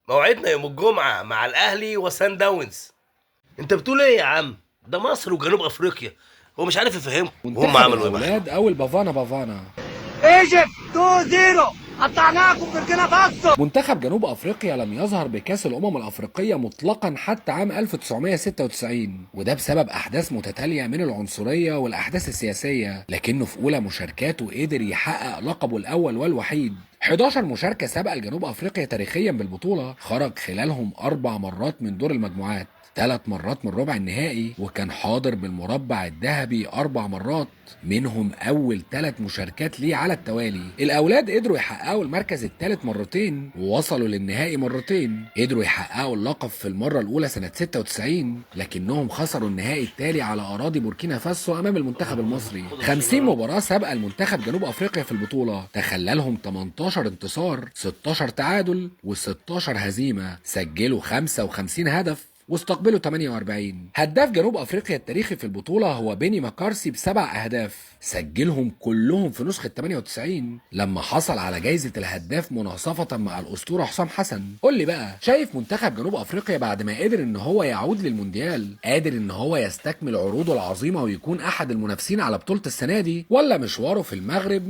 موعدنا يوم الجمعة مع الاهلي وسان داونز. انت بتقول ايه يا عم؟ ده مصر وجنوب افريقيا، هو مش عارف يفهمكم. وهم منتخب عملوا ايه بقى؟ الأولاد أو البافانا بافانا. Egypt 2-0 قطعناكم بوركينا فاسو. منتخب جنوب افريقيا لم يظهر بكاس الامم الافريقية مطلقا حتى عام 1996، وده بسبب احداث متتالية من العنصرية والاحداث السياسية، لكنه في اولى مشاركاته قدر يحقق لقبه الاول والوحيد. 11 مشاركة سابقه لجنوب افريقيا تاريخيا بالبطولة، خرج خلالهم 4 مرات من دور المجموعات، 3 مرات من ربع النهائي، وكان حاضر بالمربع الذهبي 4 مرات، منهم أول 3 مشاركات ليه على التوالي. الأولاد قدروا يحققوا المركز الثالث مرتين ووصلوا للنهائي مرتين، قدروا يحققوا اللقب في المرة الأولى سنة 96، لكنهم خسروا النهائي التالي على أراضي بوركينا فاسو أمام المنتخب المصري. 50 مباراة سابقة المنتخب جنوب أفريقيا في البطولة، تخللهم 18 انتصار، 16 تعادل و16 هزيمة، سجلوا 55 هدف واستقبلوا 48. هداف جنوب افريقيا التاريخي في البطولة هو بيني مكارسي ب7 اهداف، سجلهم كلهم في نسخه 98 لما حصل على جائزة الهداف مناصفه مع الاسطورة حسام حسن. قول لي بقى، شايف منتخب جنوب افريقيا بعد ما قدر ان هو يعود للمونديال، قادر ان هو يستكمل عروضه العظيمة ويكون احد المنافسين على بطوله السنة دي، ولا مشواره في المغرب